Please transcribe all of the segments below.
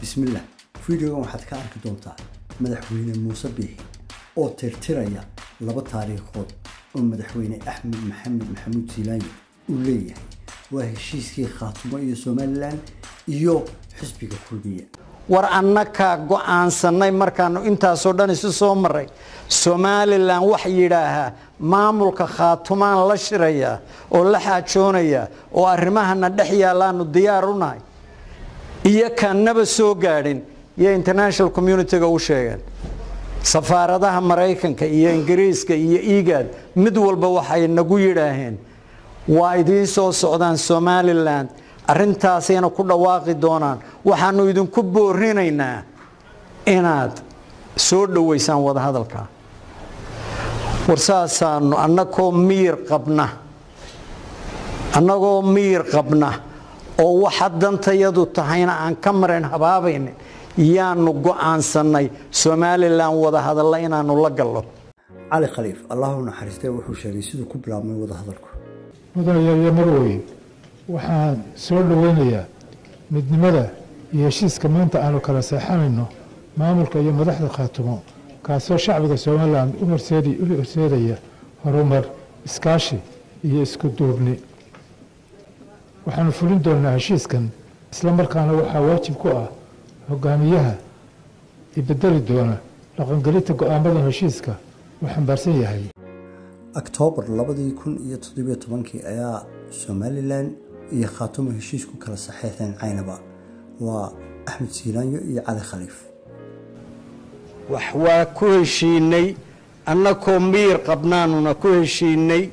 Bismillah, videogan waxaad ka arki doontaa madaxweyne Muuse Biixi oo tirtiraya laba taariikhood oo madaxweyne Axmed Maxamed Maxamuud Siilaanyo uu leeyahay. Waa heshiiskii Khaatumo iyo Somalilan iyo xisbiga Kulmiye. War annakaa go'aansannay markaanu intaasoo dhan isu soo maray, Somalilan wax yidhaahaa maamulka Khaatumaan la shirayaa oo la xaajoonaya oo arrimahana dhex yaallaanu diyaar u nahay, iyo kaannaba soo gaadhin iyo international community-ga u sheegeen. Safaaradaha Maraykanka iyo Ingiriiska iyo IGAD mid walba waxay nagu yidhaaheen waa idiin soo socdaan Somalilan, arrintaasayna ku dhawaaqi doonaan. Waxaanu idinku boorinaynaa inaad soo dhoweysaan wadahadalka. War saasaanu annagoo miyir qabna oo waxa dantayadu tahayna aan ka marayn habaabaynin yaanu go'aansannay Somalilan wadahadalla inaanu la gallo. Cali Khaliif, Allahu naxariistee, wuxuu sheegay siduu ku bilaabmay wadahadalku. Mudanayaal, marweyn, waxaan soo dhoweynayaa midnimada iyo heshiiska maanta aanu kala seexanayno maamulka iyo madaxda Khaatumo, kaasoo shacbiga Somalilan u horseedaya horumar, iskaashi iyo isku duubni. Waxaanu fulin doonaa heshiiskan, isla markaana waxaa waajib ku ah hogaamiyaha ibedeli doona dhaqangelinta go'aamadan heshiiska uu xambaarsan yahay. Oktoobar 2017-kii ayaa Somalilan iyo Khaatumo heshiis ku kala saxeexdeen Caynaba. Waa Axmed Siilaanyo iyo Cali Khaliif. Wax waa ku heshiinay annakoo miyir qabnaanuna ku heshiinay.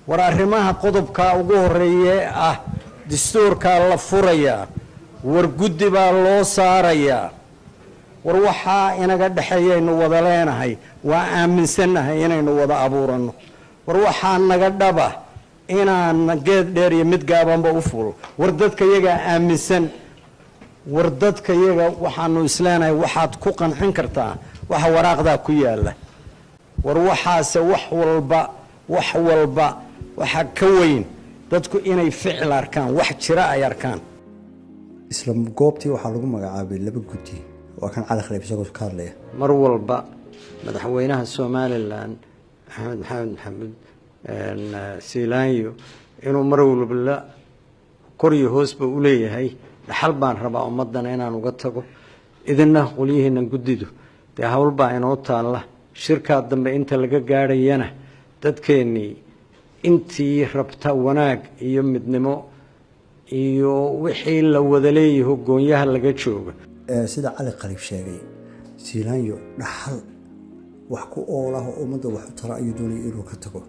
War arrimaha qodobkaa ugu horreeye ah dastuurkaa la furayaa, war guddi baa loo saarayaa. War waxaa inaga dhexeeyaynu wada leenahay, waa aaminsannahay inaynu wada abuuranno. War waxaa naga dhaba inaan geed dheer iyo mid gaabanba u fuulo. War dadka iyagaa aaminsan, war dadka iyaga waxaanu isleenahay waxaad ku qancin kartaa waxa waraaqdaa ku yaalla. War waxaase wax walba waxaa ka weyn dadku inay ficil arkaan, wax jira ay arkaan. Isla goobtii waxaa lagu magacaabay laba guddi. Waa kan Cali Khaliif isagoo ka hadlaya. Mar walba madaxweynaha Somalilan Axmed Maxamed Maxamuud Siilaanyo inuu mar walba la kor iyo hoosba u leeyahay dhaxal baan rabaa ummaddana inaan uga tago. Idina qolyihiinan guddidu dee hawl baa inoo taalla. Shirkaa dambe inta laga gaadhayana dadkeennii intii rabta wanaag iyo midnimo iyo wixii la wada leeyaho goonyaha laga jooga. Sida Cali Khaliif sheegay, Siilaanyo dhaxal wax ku oolah oo ummadda wax u tara ayuu doonaya inuu ka tago,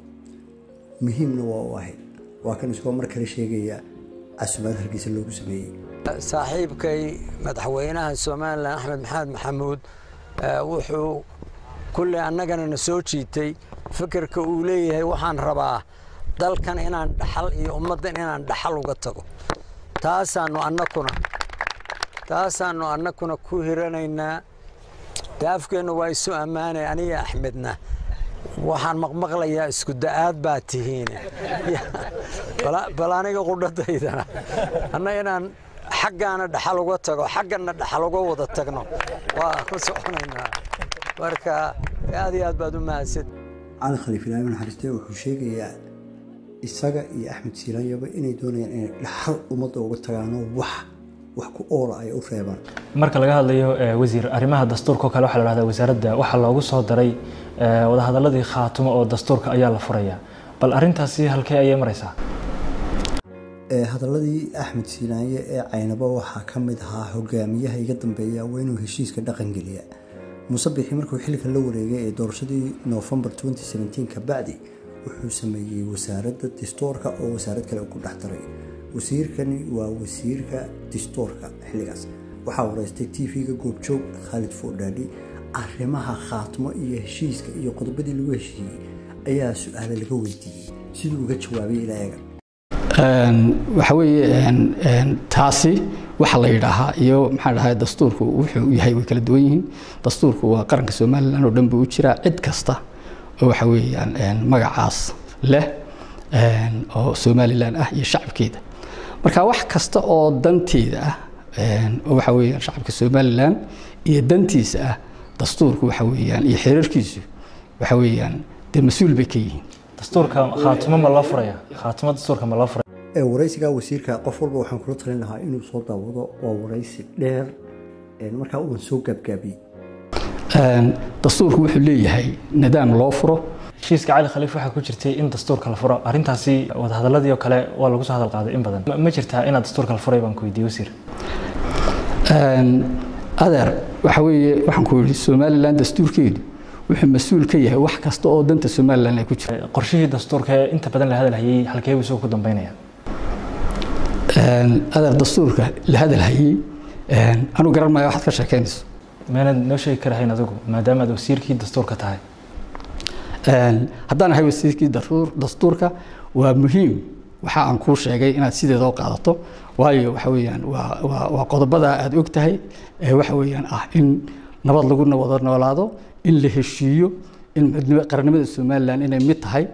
muhiimna waa u ahayd. Waa kan isagoo mar kale sheegaya casumaad Hargeysa loogu sameeyey. Saaxiibkay madaxweynaha Somalilan Axmed Maxamed Maxamuud wuxuu kulley annagana na soo jiitay fikirka uu leeyahay waxaan rabaa dalkan inaan dhaxal iyo ummaddan inaan dhaxal uga tago. Taasaanu annakuna ku hiranaynaa. Daafkeennu waa isu ammaanay. Aniga Axmedna waxaan maqmaqlayaa isku da'aad baa tihiin. Bal aniga qudhadaydana anna inaan xaggaana dhaxal uga tago, xaggana dhaxal uga wada tagno waa ku soconaynaa. Marka aad iyo aad baad u mahadsan. Cali Khaliif, Ilaahay naxariistee, wuxuu sheegayaa isaga iyo Axmed Siilaanyaba inay doonayaan inay dhaxal ummadda uga tagaanoo wax ku oola ay u reebaan. Marka laga hadlayo, wasiir, arrimaha dastuurka oo kale, waxaa la dhahdaa wasaaradda waxaa loogu soo daray wadahadaladii Khaatumo oo dastuurka ayaa la furayaa. Bal arrintaasi halkee ayay maraysaa? Hadaladii Axmed Siilaanye ee Caynabo waxaa ka mid ahaa hogaamiyaha iga dambeeya waa inuu heshiiska dhaqan geliya. Muuse Biixi markuu xilka la wareegay ee doorashadii Noofembar 2017 ka bacdi, wuxuu sameeyey wasaaradda dastuurka oo wasaarad kale ku dhex daray. Wasiirkani waa wasiirka dastuurka. Xilligaas waxaa wareystay TV-ga Goobjoog Khaalid Foodhaadhi. Arrimaha Khaatimo iyo heshiiska iyo qodobadii lagu heshiiyey ayaa su-aale laga weydiiyey. Siduu uga jawaabay ilaa eega. Waxa weeye, taasi waxa la yidhaahaa iyo maxaa dhahay dastuurku wuxuu yahay way kala duwan yihiin. Dastuurku waa qaranka Somalilan oo dhan buu u jiraa, cid kasta oo waxa weeyaan magacaas leh oo Somalilan ah iyo shacabkeeda. Marka wax kasta oo danteeda ah Oo waxa weeyaan shacabka Somaliland iyo dantiisa ah dastuurku waxa weeyaan iyo xeerarkiisu waxa weeyaan dee mas-uul bay ka yihiin. Dastuurka Khaatumo ma loo furaya? Khaatumo dastuurka ma loo furaya? Waraysiga wasiirka qof walba waxaan kula talin lahaa inuu soo daawado. Waa waraysi dheer, markaa uan soo gaabgaabiyey. Dastuurku wuxuu leeyahay nidaam loo furo. Heshiiska Cali Khaliif waxaa ku jirtay in dastuurka la furo. Arrintaasi wadahadaladii oo kale waa lagu soo hadal qaaday in badan. Ma jirtaa inaad dastuurka la furay baan ku weydiiyey, wasiir? Adeer, waxa weeye waxaan ku yidhi Somaliland dastuurkeedu wuxuu mas-uul ka yahay wax kasta oo danta Somaliland ay ku jirto. Qorshihii dastuurka ee inta badan la hadalhayay halkee buu isagu ku dambeynaya? Adeer, dastuurka la hadalhayay anuu garan maayo waxaad ka sheekeynayso. Meenaad noo sheegi karahayn adigu maadaama aad wasiirkii dastuurka tahay? Haddaan ahay wasiirkii dastuurka, waa muhiim waxa aan kuu sheegay inaad sideeda u qaadato, waayo waxa weeyaan waa qodobada aad og tahay ee waxa weeyaan ah in nabad lagu wada noolaado, in la heshiiyo, in qarannimada Somaliland inay mid tahay.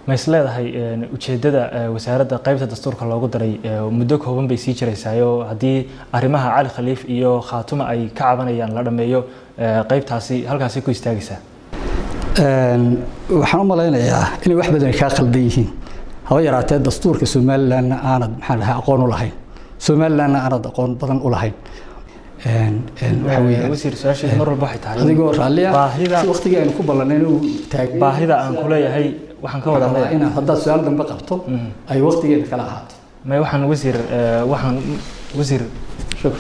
Ma is leedahay ujeeddada wasaaradda qaybta dastuurka loogu daray muddo kooban bay sii jiraysaayo haddii arrimaha Cali Khaliif iyo Khaatuma ay ka cabanayaan la dhammeeyo, qaybtaasi halkaasi ku istaagaysaa? Waxaan u malaynayaa inay wax badan kaa khaldan yihiin, haba yaraatee dastuurka Somalilandna aanad maxaan dhahay aqoon u lahayn, Somalilandna aanad aqoon badan u lahayn. Waxa weeyaan Wasiir, su-aasheedu mar walba waxay tahay adigoo raalliya baahida si waqtigii aynu ku ballanay inuu taagay baahida aan ku leeyahay waxaan ka wadaa waxaa inaad haddaad su-aal dambe qabto ay waqtigeeda kala ahaato. May, waxaan wasiir, waxaan wasiir Shukr.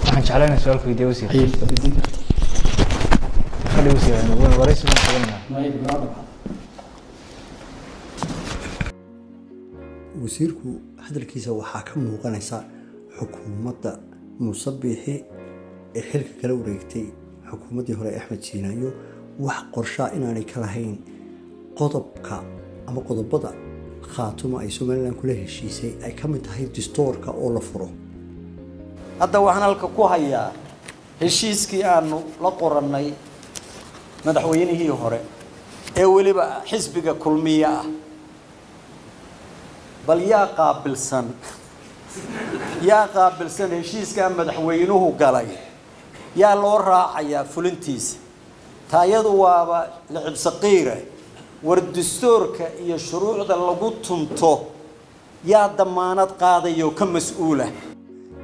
Waxaan jeclaan inaan su-aal ku weydiiyo, wasiir. Ayay weydiin kartaa. Fadhi, wasiir, waraysi baan qabanayna. Wasiirku hadalkiisa waxaa ka muuqanaysa xukuumadda Muuse Biixi ee xilka kala wareegtay xukuumaddii hore Axmed Siinaayo wax qorshaa inaanay ka lahayn qodobka ama qodobada Khaatuma ay Somaliland kula heshiisay ay ka mid tahay distoorka oo la furo. Hadda waxaan halka ku hayaa heshiiskii aanu la qorannay madaxweynihii hore ee weliba xisbiga Kulmiye ah. Bal yaa qaabilsan heshiiskaa madaxweynuhu galay? Yaa loo raacayaa fulintiisa? Taayadu waaba licib saqiire. War dastuurka iyo shuruucda lagu tunto yaa damaanad qaadaya oo ka mas-uula?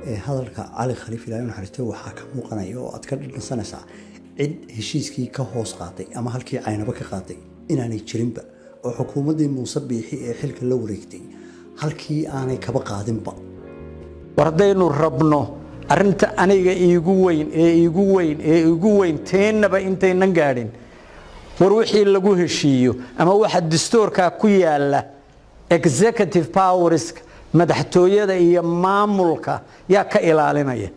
Ee hadalka Cali Khaliif, Ilaahay u naxariistay, waxaa ka muuqanaya oo aad ka dhadhansanaysaa cid heshiiskii ka hoos qaatay ama halkii Caynabo ka qaatay inaanay jirinba, oo xukuumaddii Muuse Biixi ee xilka la wareegtay halkii aanay kaba qaadinba. War haddaynu rabno arrinta aniga iigu weyn ee iigu weyn ee iigu weyn teennaba intaynan gaadhin, war wixii lagu heshiiyo ama waxa dastuurkaa ku yaala, executive powers madaxtooyada iyo maamulka yaa ka ilaalinaya?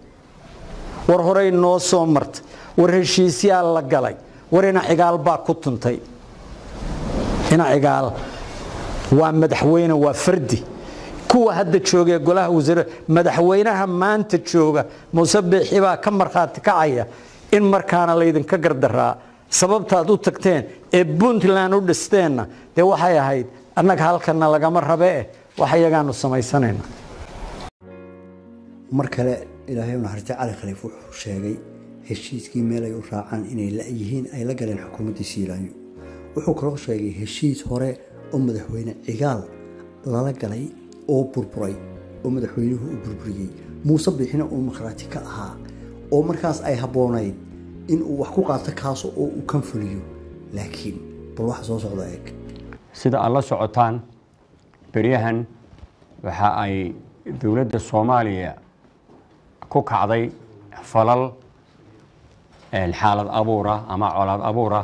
War horey noo soo martay, war heshiisyaa la galay, war ina Cigaal baa ku tuntay. Ina Cigaal waa madaxweyne, waa fardi. Kuwa hadda jooga ee golaha wasiir, madaxweynaha maanta jooga Muuse Biixi baa ka markhaati kacaya in markaana laydinka gardaraa. Sababtaad u tagteen ee Puntland u dhisteenna dee waxay ahayd annaga halkana lagama rabe eh, wax iyagaanu samaysanayna. Mar kale, Ilaahay u naxariistay, Cali Khaliif wuxuu sheegay heshiiskii meel ay u raacaan inay la-yihiin ay la galeen xukuumaddii Siilaanyo. Wuxuu kaloo sheegay heshiis hore oo madaxweyne Cigaal lala galay oo burburay oo madaxweynuhu uu burburiyey, Muuse Biixina uu makhraati ka ahaa, oo markaas ay habboonayd in uu wax ku qaato kaas oo uu kan fuliyo. Laakiin bal waxa soo socda eeg. Sida aad la socotaan, beryahan waxa ay dowladda Soomaaliya ku kacday falal xaalad abuura ama colaad abuura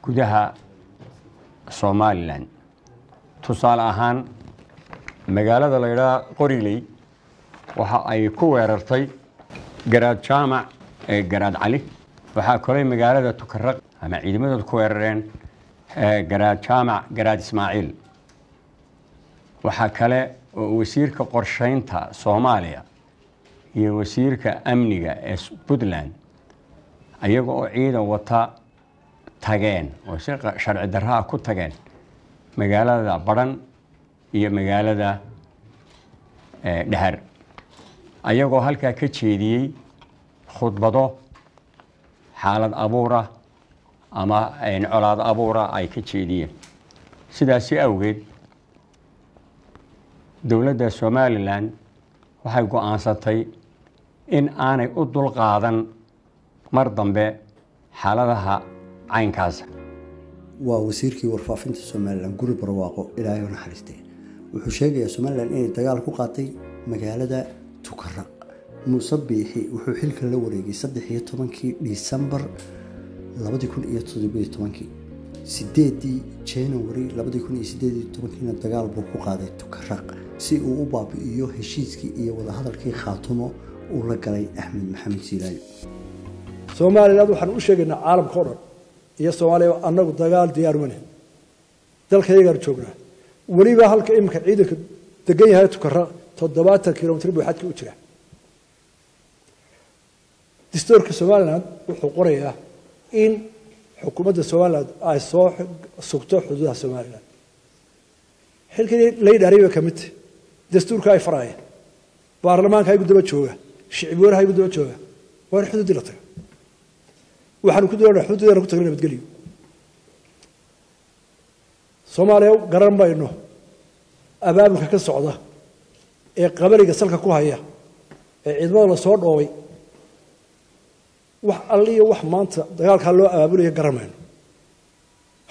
gudaha Somaliland. Tusaale ahaan, magaalada la yidhaha Qoriley waxa ay ku weerartay Garaad Jaamac ee Garaad Cali. Waxaa kaley magaalada Tukaraq ama ciidamadooda ku weerareen Garaad Jaamac Garaad Ismaaciil. Waxaa kale oo wasiirka qorsheynta Soomaaliya iyo wasiirka amniga ee Puntland ayaga oo ciidan wata tageen oo si sharci darraa ku tageen magaalada Badhan iyo magaalada Dhahar. Ayagoo halkaa ka jeediyey khudbado xaalad abuura ama colaad abuura ay ka jeediyeen. Sidaasi awgeed, dowladda Somaliland waxay go'aansatay in aanay u dulqaadan mar dambe xaaladaha caynkaasa. Waa wasiirkii warfaafinta Somaliland, Guri Barwaaqo, Ilaahay u naxariistay. Wuxuu sheegayaa Somaliland inay dagaal ku qaatay magaalada Tukaraq. Muuse Biixi wuxuu xilka la wareegay 13-kii Disembar 2017-kii. 8-dii January 2018-kiina dagaal buu ku qaaday Tukaraq si uu u baabi'iyo heshiiskii iyo wadahadalkii Khaatumo uu la galay Axmed Maxamed Siilaayo. Somaliland waxaan u sheegaynaa caalamka o dhan iyo Soomaaliya, annagu dagaal diyaar uma nihin. Dalkayagaan joognaa. Weliba halka iminka ciidanka degan yahay, Tukaraq, 70 kilomitr buu xadka u jiraa. Dastuurka Somaliland wuxuu qorayaa in xukuumadda Somaliland ay soo sugto xuduudaha Somaliland. Xilkii la dhaariyay bay ka mid tahay. Dastuurka ay faraayeen, baarlamaanka igu daba jooga, shicib weynaha igu daba jooga. Waa in xuduuddii la taga. Waxaanu ku doonaa xuduudeena ku tagna nabadgelyo. Soomaaliya garan mayno abaabulka ka socda ee qabaliga salka ku haya ee ciidamada lasoo dhoobay. Wax alliyo wax maanta dagaalkaa loo abaabulaya garan mayno.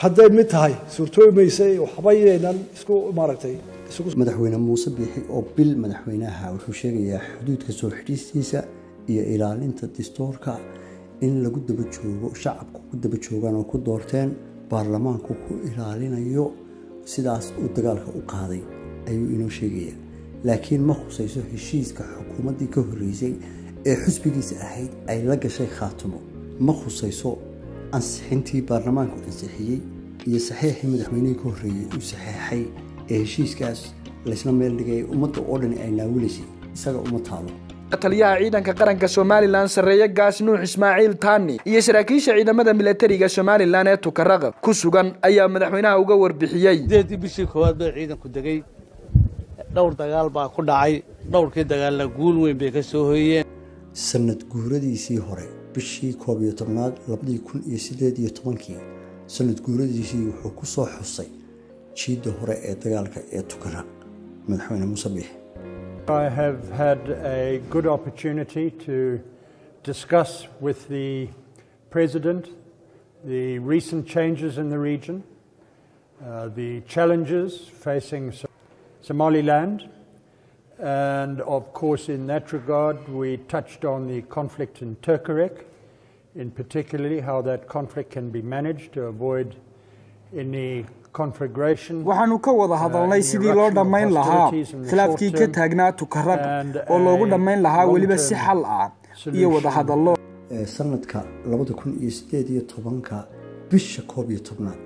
Hadday mid tahay, suurtoobi maysa. Waxba yaynan isku maaragtay isugu. Madaxweyne Muuse Biixi oo bil madaxweynaha wuxuu sheegayaa xuduudka soo xidhiistiisa iyo ilaalinta dastuurka in lagu daba joogo, shacabku ku daba joogaan oo ku doorteen, baarlamaanku ku ilaalinayo. Sidaas uu dagaalka u qaaday ayuu inoo sheegayaa, laakiin ma khusayso heshiiska xukuumaddii ka horreysay ee xusbigiisa ahayd ay la gashay Khaatumo. Ma khusayso ansixintii baarlamaanku ansixiyey iyo saxiixii madaxweynihii ka horreeyey uu saxeexay ee heshiiskaas laysla meel dhigay, ummadda oo dhan ay naawilaysay. Isaga uma taalo. Taliyaha ciidanka qaranka Somaliland, Sarreeye Gaas Nuux Ismaaciil Taani, iyo saraakiisha ciidamada milatariga Somaliland ee Tukaraq ku sugan ayaa madaxweynaha uga warbixiyey. 8-dii bishii koowaad bay ciidanku degay. Dhowr dagaal baa ku dhacay. Dhowrkii dagaalna guul weyn bay ka soo hoyeen. Sanad guuradiisii hore, bishii 11aad 2018-kii, sanad guuradiisii wuxuu ku soo xusay jiidda hore ee dagaalka ee Tukaraq madaxweyne Muuse Biixi. I have had a good opportunity to discuss with the President the recent changes in the region, the challenges facing Somaliland, and of course, in that regard, we touched on the conflict in Tukaraq, in particularly how that conflict can be managed to avoid any conflagration. Waxaannu ka wada hadalnay sidii loo dhammayn lahaa khilaafkii ka taagnaa Tukaraq oo loogu dhammayn lahaa weliba si xal ah iyo wada hadallo. Sanadka 2018-ka, bisha 11aad,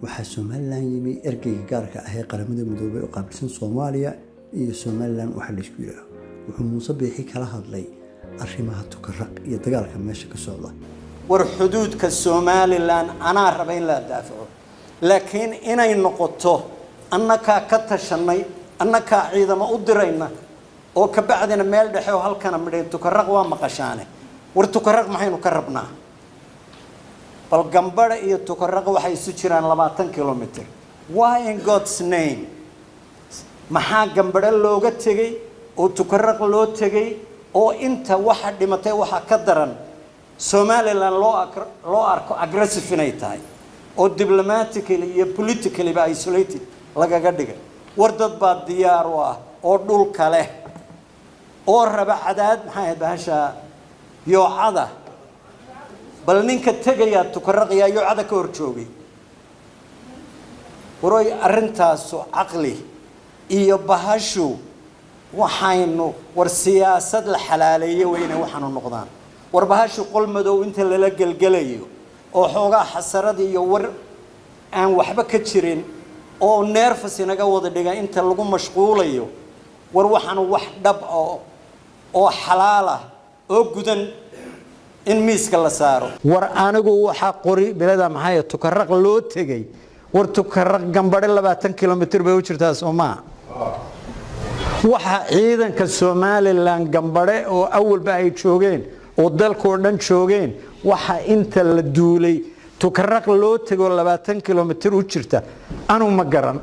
waxaa Somaliland yimi ergeyga gaarka ah ee Qaramada Midoobay oo qaabilsan Soomaaliya iyo Somaliland. Waxaa laysku yidhaaho wuxuu Muuse Biixi kala hadlay arrimaha Tukaraq iyo dagaalka meesha ka socda. War xuduudka Somaliland anaa raba in la daafaco, laakiin inay noqoto annakaa ka tashanay, annakaa ciidamo u dirayna, oo ka bacdina meel dhexe oo halkana midhay Tukaraq waa maqashaane. War Tukaraq maxaynu ka rabnaa? Bal Gambadha iyo Tukaraq waxay isu jiraan 20 kilomitr. Why in God's name maxaa Gambadho looga tegey oo Tukaraq loo tegey, oo inta waxa dhimatay waxa ka daran Somaliland loo arko aggressive inay tahay oo diplomatically iyo politically ba isolated lagaga dhigay? War dad baa diyaar u ah oo dhulka leh oo raba cadaad. Maxay ahayd bahasha yoocada? Bal ninka tegayaa Tukaraqyaa yoocada ka hor joogay. Waroy, arrintaasu caqli iyo bahashu waxaynu war siyaasad la xalaaleeye weyne waxaanu noqdaan. War bahashu qol madow inta lala gelgelayo oo xoogaa xasarad iyo war aan waxba ka jirin oo nervous inaga wada dhiga inta lagu mashquulayo, war waxaanu wax dhab oo xalaal ah oo gudan in miiska la saaro. War anigu waxaa qori bilada maxay Tukaraq loo tegey? War Tukaraq Gambadhe 20 kilomitr bay u jirtaa, soo maa? Waxa ciidanka Somaliland gambare oo awalba ay joogeen oo dalkoo dhan joogeen, waxa inta la duulay Tukaraq loo tego 20 kilomitir u jirta, anu ma garan.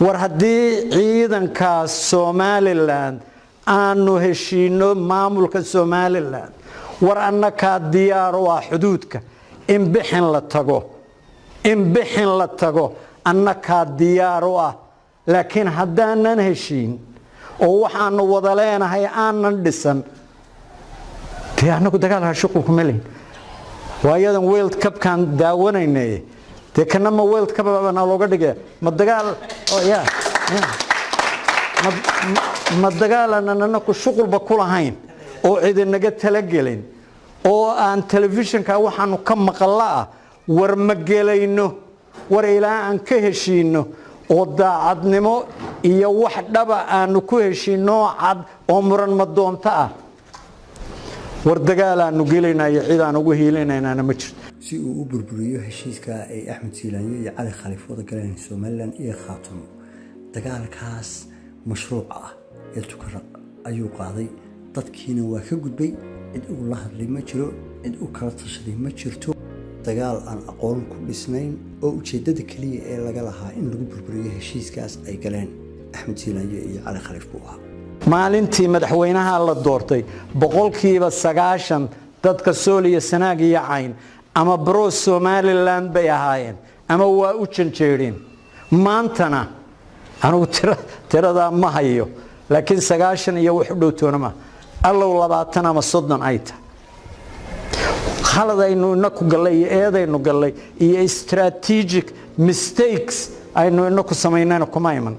War haddii ciidankaas Somaliland aanu heshiino maamulka Somaliland, war annakaa diyaar u ah xuduudka in bixin la tago, in bixin la tago annakaa diyaar u ah. Laakiin haddaanan heshiin oo waxaanu wada leenahay aanan dhisan, dee annagu dagaalka shuqul kuma lehin. Waayadan World Cupkaan daawanaynay, dee kana ma World Cup baa looga dhigaya? Ma dagaal ya ma dagaalaanan anaku shuqulba ku lahayn oo cidinaga talagelin oo aan telefishinka waxaanu ka maqalla ah? War ma gelayno. War ilaa aan ka heshiino oo daacadnimo iyo wax dhaba aanu ku heshiino cad oo muran madoonto ah, war dagaal aanu gelaynaa iyo cid aan ugu hiilinaynaana ma jirto. Si uu u burburiyo heshiiska ay Axmed Siilaanyo iyo Cali Khaliif wada galeen Somalilan iyo Khaatumo, dagaalkaas mashruuca ah ee Tukaraq ayuu qaaday. Dadkiina waa ka gudbay, cid uu la hadlay ma jiro, cid u kala tashaday ma jirto. Dagaal aan aqoon ku dhisnayn oo ujeeddada keliya ee laga lahaa in lagu burburiyo heshiiskaas ay galeen Axmed Siilaanyo iyo Cali Khaliif buu ahaa. Maalintii madaxweynaha la doortay, 90% dadka Sool iyo Sanaag iyo Cayn ama pro Somaliland bay ahaayeen ama waa u janjeereen. Maantana anugu tiradaa ma hayo, laakiin 90 iyo wax u dhow toona ma allow 20 ama 30 ay tahay. Khalad aynu inaku gallay iyo eedaynu gallay iyo strategic mistakes aynu inaku samaynayna kuma iman.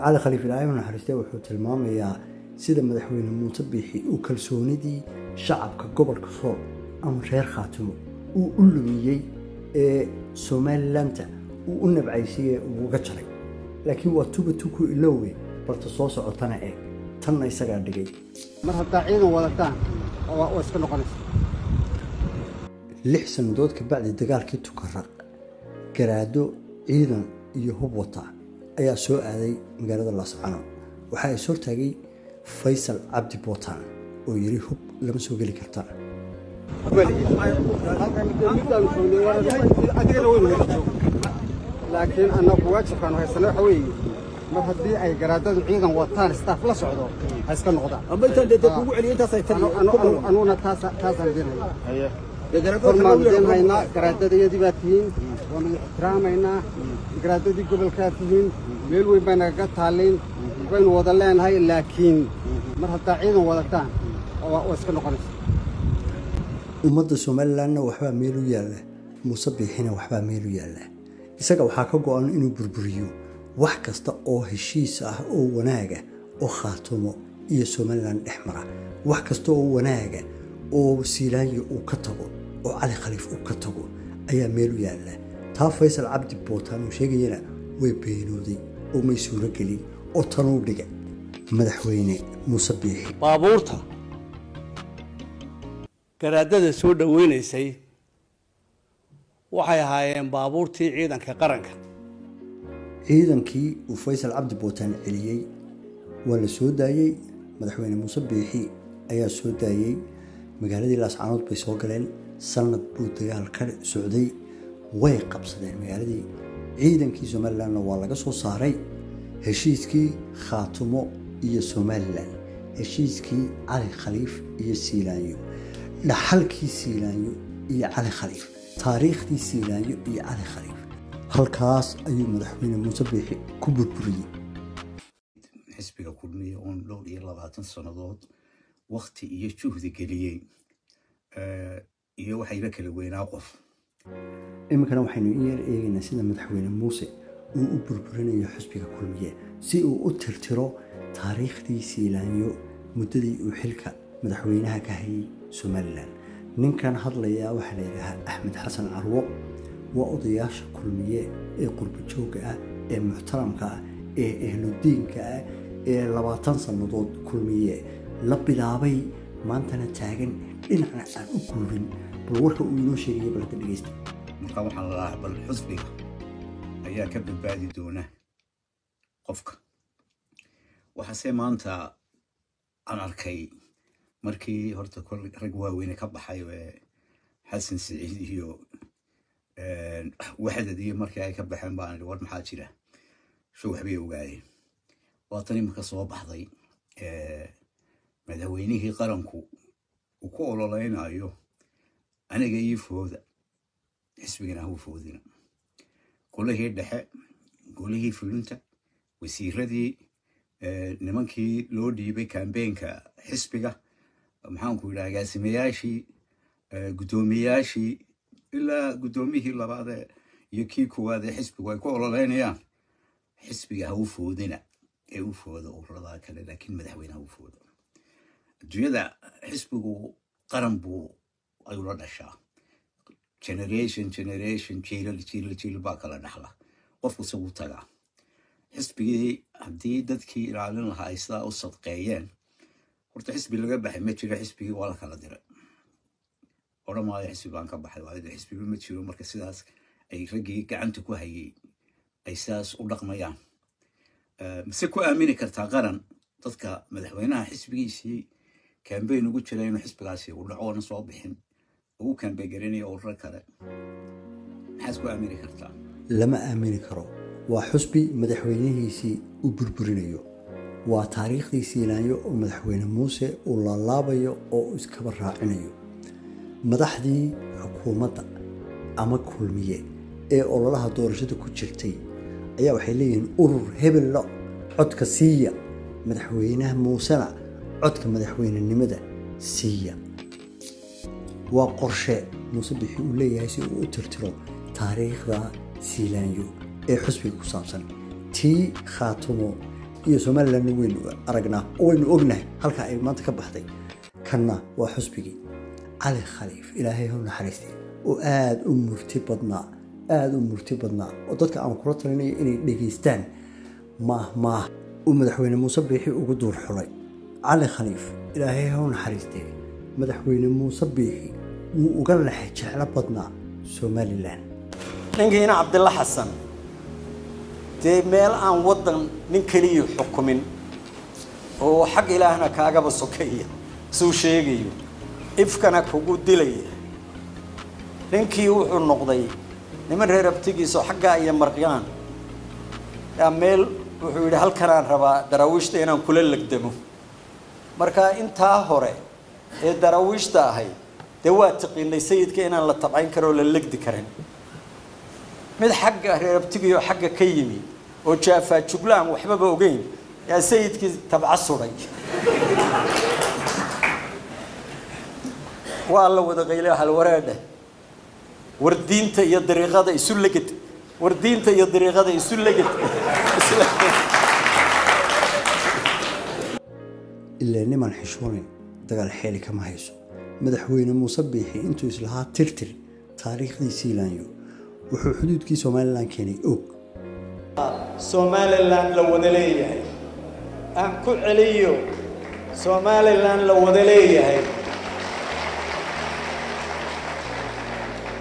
Cali Khaliif, Ilaahay u naxariistay, wuxuu tilmaamayaa sida madaxweyne Muuse Biixi uu kalsoonidii shacabka gobolka Sool ama reer Khaatimo uu u lumiyey ee Somalilandta uu u nabcaysiye uu uga jaray. Laakiin waa tuba tuku iloowe, balta soo socotana eeg, tanna isagaa dhigay. Mar haddaa ciidan wadataan, waa iska noqonaysa. 6 sannadood ka bacdi dagaalkii Tukaraq, garaado ciidan iyo hub wata ayaa soo aaday magaalada Laascanood. Waxaa is hortaagay Faysal Cabdi Bootaan oo yidhi hub lama soo geli kartaan. Laakiin annagu waajibkaanu haysana waxa weeye, mar haddii ay garaadadu ciidan wataan, staff la socdo, ha iska noqdaan. Anuguna taasaan idin haynaa, hormaanu idin haynaa. Garaadadayadii baa tihiin, waanu ixtiraamaynaa. Garaadadii gobolkaa tihiin, meel weyn baa nagaga taallin, baynu wada leenahay. Laakiin mar haddaa ciidan wadataan, waa iska noqonaysa. Ummadda Somalilandna waxbaa meel u yaalla, Muuse Biixina waxbaa meel u yaalla. Isaga waxaa ka go-an inuu burburiyo wax kasta oo heshiis ah oo wanaaga oo Khaatumo iyo Somaliland dhex mara, wax kasta oo wanaaga oo Siilaanyo uu ka tago oo Cali Khaliif uu ka tago ayaa meel u yaalla. Taa Faysal Cabdi Bootaan uu sheegayana way beenooday oo may suuro gelin oo tanuu dhigay madaxweyne Muuse Biixi. Baabuurta garaadada soo dhoweynaysay waxay ahaayeen baabuurtii ciidanka qaranka. Ciidankii uu Faysal Cabdi Bootaan celiyey waa la soo daayey, madaxweyne Muuse Biixi ayaa soo daayey. Magaaladii Laascanood bay soo galeen. Sanad buu dagaal ka socday, way qabsadeen magaaladii, ciidankii Somalilandna waa laga soo saaray. Heshiiskii Khaatumo iyo Somaliland, heshiiskii Cali Khaliif iyo Siilaanyo, dhaxalkii Siilaanyo iyo Cali Khaliif, taariikhdii Siilaanyo iyo Cali Khaliif, halkaas ayuu madaxweyne Muuse Biixi ku burburiyey. Xisbiga Kulmiya oon dhowr iyo 20 sannadood wakti iyo juhdi geliyey iyo waxayba kala weynaa qof. Iminkana waxaynu in yar eegaynaa sida madaxweyne Muuse uu u burburinayo xisbiga Kulmiye si uu u tirtiro taariikhdii Siilaanyo muddadii uu xilka madaxweynaha ka hayay Somalilan. Ninkan hadlayaa waxaa la yidhaahaa Axmed Xasan Carwo, waa odayaasha Kulmiye ee qurbo joogga ah ee muxtaramka ah ee ehludiinka ah ee 20 sannadood Kulmiye la bilaabay, maantana taagan dhinacna aan u guurin. Bal warka uu inoo sheegaya balada dhegeysta. Marka waxaan la lahaa bal xisbiga ayaa ka badbaadi doona. Qofka waxaase maanta aan arkay markii horta kol rag waaweyne ka baxay, Xasan Siciid iyo Waxdad iyo markii ay ka baxeen, baan war maxaa jira, sho waxbay ogaayeen. Waa tan iminka soo baxday, madaxweynihii qaranku uu ku ololeynayo aniga ii fooda, xisbigana ha u foodina, golihii dhexe, golihii fulinta, wasiiradii, nimankii loo dhiibay campaignka xisbiga, maxaanku yidhaha, agaasimayaashii, guddoomiyaashii, ilaa guddoomiyihii labaadee iyo kii koowaad ee xisbigu ay ku ololeynayaan xisbiga ha u foodina ee u fooda ururada kale, laakiin madaxweyne ha u fooda. Adduunyada xisbigu qaran buu ayuu la dhashaa, generation generation, jiilal jiilal jiilal baa kala dhaxla, qofku isagu tagaa. Xisbigii haddii dadkii ilaalin lahaa ay sidaa u sadqeeyeen, horta xisbi laga baxay ma jiro, xisbigii waa la kala diray. Odhan maayo xisbi baan ka baxay, waayo xisbiba ma jiro. Marka sidaas ay raggii gacanta ku hayay ay sidaas u dhaqmayaan, mise ku aamini kartaa qaran dadka madaxweynaha xisbigiisii campaign ugu jira inuu xisbigaasi uu dhaco oona soo bixin, ugu campaign garanayo ururo kale? Maxaad ku aamini kartaa? Lama aamini karo. Waa xusbi madaxweynihiisii uu burburinayo, waa taariikhdii Siilaanyo oo madaxweyne Muuse uu laalaabayo oo uu iskaba raacinayo. Madaxdii xukuumadda ama Kulmiye ee ololaha doorashada ku jirtay ayaa waxay leeyihiin urur hebello codka siiya, madaxweynaha Muusena codka madaxweynenimada siiya. Waa qorshe Muuse Bixi uu leeyahay si uu u tirtiro taariikhda Siilaanyo ee xusbiga ku saabsan. Tii Khaatumo iyo Somalilandna waynu aragnaa oo waynu ognahay halka ay maanta ka baxday. Kanna waa xusbigii. Cali Khaliif, Ilaahay ha u naxariistay, oo aada u murti badnaa, aada u murti badnaa, oo dadka aan kula talinayo inay dhegaystaan maah maah uu madaxweyne Muuse Biixi ugu duur xulay. Cali Khaliif, Ilaahay ha u naxariistee, madaxweyne Muuse Biixi wuu uga lexe jeclo badnaa Somaliland. Ninkiina Cabdilla Xasan dee meel aan waddan nin keliya xukumin oo xag Ilaahna kaagaba sokeeya suu sheegayo, ifkana kugu dilaya. Ninkii wuxuu noqday niman reer abtigiisoo xaggaa iyo Marqyaan yaa meel, wuxuu yidhi halkanaan rabaa Daraawiishta inaan kula legdamo. Marka intaa hore ee Daraawiishta ahayd dee waa tiqiinay sayidka inaan la tabcayn karo oo la legdi karin. Mid xagga reer abtigiioo xagga ka yimi oo jaafaa juglaan waxbaba ogeyn yaa sayidkii tabca suday. Waa la wada qaylay halwareedheh, war diinta iyo dariiqada isu leged, war diinta iyo dariiqada isu leged. Ilaa niman xishoonin dagaal xeeli kama hayso. Madaxweyne Muuse Biixi intuu islahaa tirtir taariikhdii Siilaanyo, wuxuu xuduudkii Somaliland keenay Og. Somaliland la wada leeyahay, aan ku celiyo, Somaliland la wada leeyahay.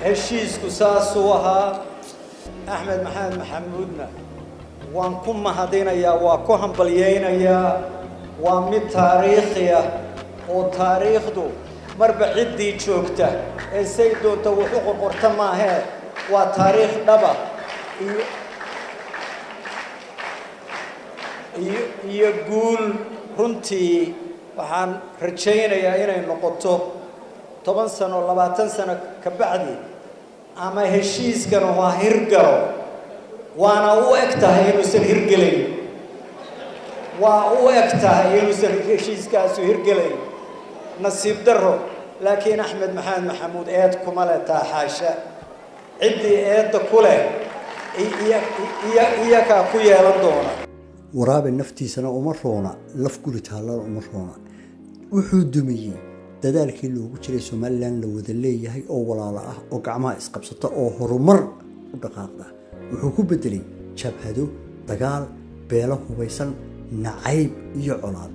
Heshiisku saasuu ahaa. Axmed Maxamed Maxamuudna waan ku mahadinayaa, waa ku hambalyaynayaa. Waa mid taariikhi ah oo taariikhdu marba ciddii joogta ee say doonta wax u qorqorta maahee, waa taariikh dhaba iyo guul. Runtii waxaan rajaynayaa inay noqoto 10 sano, 20 sano ka bacdi ama heshiiskan waa hirgalo. Waana u eg tahay inuusan hirgelayn, waa u eg tahay inuusan heshiiskaasu hirgelayn, nasiib darro. Laakiin Axmed Maxamed Maxamuud eed kuma leh taa, xaasha. Ciddii eedda ku leh iyakaa ku yeelan doona. Waraabe naftiisana uma roona, laf guri taallana uma roona. Wuxuu dumiyey dadaalkii loogu jiray Somaliland la wada leeyahay oo walaalo ah oo gacmaha isqabsata oo horumar u dhaqaaqda. Wuxuu ku bedelay jabhado, dagaal, beelo hubaysan, nacayb iyo colaad.